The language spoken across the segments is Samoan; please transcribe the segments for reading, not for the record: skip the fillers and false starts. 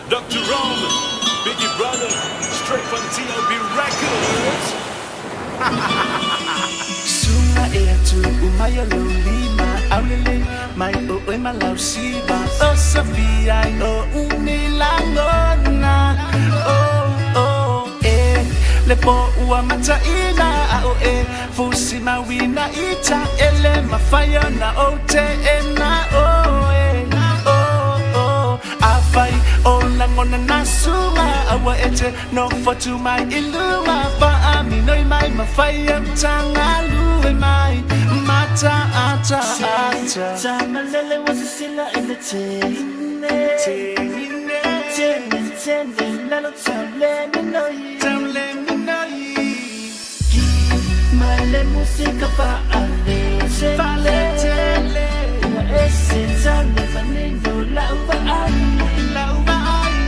Dr. Rome, Biggie Brother, straight from TLB Records. Sunga e atu umai o lou lima Aulele mai o oe ma lau siva O Sofia i o umi langona Oh, oh, e Le po ua mataina a o e Fusi mawina ita ele mawhai ona o te e na o e Oh, oh, a whai o langona na sunga Aua e te no fotu mai i lunga Whaami noi mai mawhai au tangalu e mai Mata ata ata Tamalele wasisila ile tene Tene Tene tene lalo taulele noi Taulele noi Male musika faale Fale tele Ua ese tale fanino la ua ai La ua ai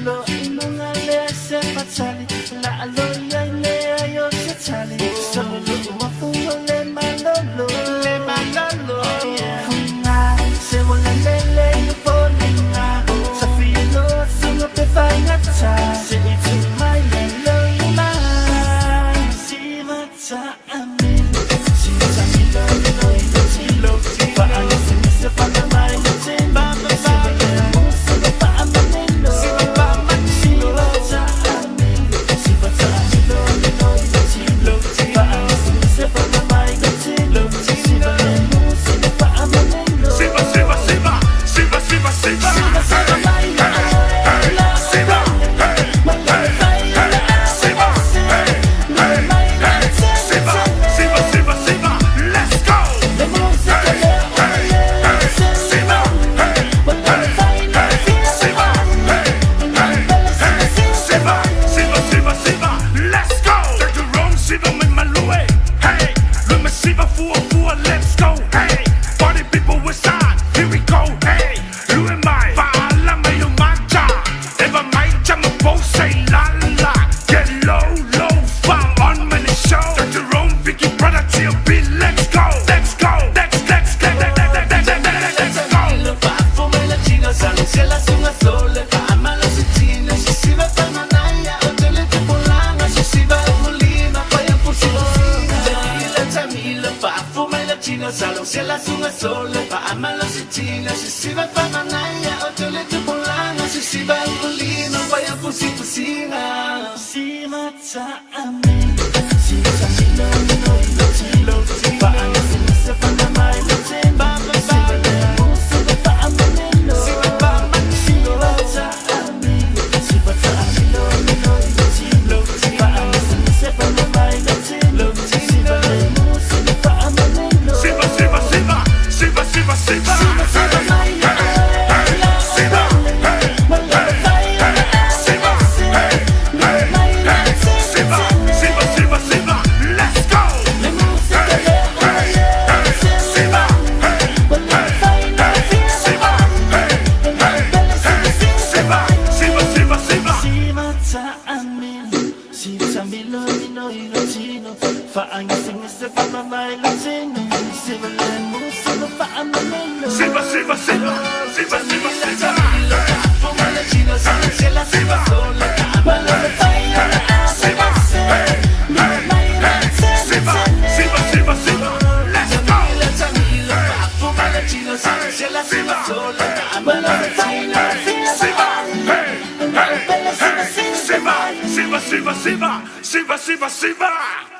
Lo ilunga le se fatali La alo ia le ayo se tali Solo lo ua fuo le malolo Le malolo Funga se wala lele yo folinga Safia lo sunga pe faingata Se itu mai lo mai Si mata amin Si tamilo lo ilo Fa angisi se fa mai lo tin Se va le muso fa amanelo Si va Si mata amin Si mata lo lo ilo Fa angisi se fa mai lo tin Si va le muso fa amanelo Siva, Siva, Siva, Siva, Siva, Siva. Siva Hey, hey, hey, Siva, hey, hey, hey, Siva, hey, hey, hey, Siva, Siva, Siva, Siva. Let's go. Hey, hey, hey, Siva, hey, hey, hey, Siva, hey, hey, hey, Siva, Siva, Siva, Siva. Let's go. Dr. Rome, Siva, me malue. Hey, let me Siva, fua, fua. Let's go. Hey, party people, what's on? Here we go. Hey, you and my, fala me yo macha. Eva mai chama po say la la. Get low, low, fall on my show. Dr. Rome, Vicky, brother, TLB, let's go. Let's go. Let's, let's, let's, let's, let's, let's, let's, let's go. Si mata amin Si tamilo lo ilo Fa angisi se fa mai lo tin Si va le muso fa amanelo Si mata amin Si tamilo lo ilo Fa angisi se fa mai lo tin Si va le muso fa amanelo Siva, Siva, Siva, Siva, Siva, Siva. Siva Hey, hey, hey, Siva, hey, hey, hey, Siva, hey, hey, hey, Siva, Siva, Siva, Siva. Let's go. Hey, hey, hey, Siva, hey, hey, hey, Siva, hey, hey, hey, Siva, Siva, Siva, Siva. Si mata amin Si tamilo mino ilo Fa angisi se fa mai lo tin Si va le muso fa amanelo Siva, Siva, Siva, Siva, Siva, Siva. Hey, hey, hey, Siva, hey, hey, hey, Siva, hey, hey, hey, Siva, Siva, Siva, Siva. Let's go. Hey, hey, hey, Siva, hey, hey, hey, Siva, hey, hey, hey, Siva, Siva, Siva, Siva, Siva, Siva, Siva.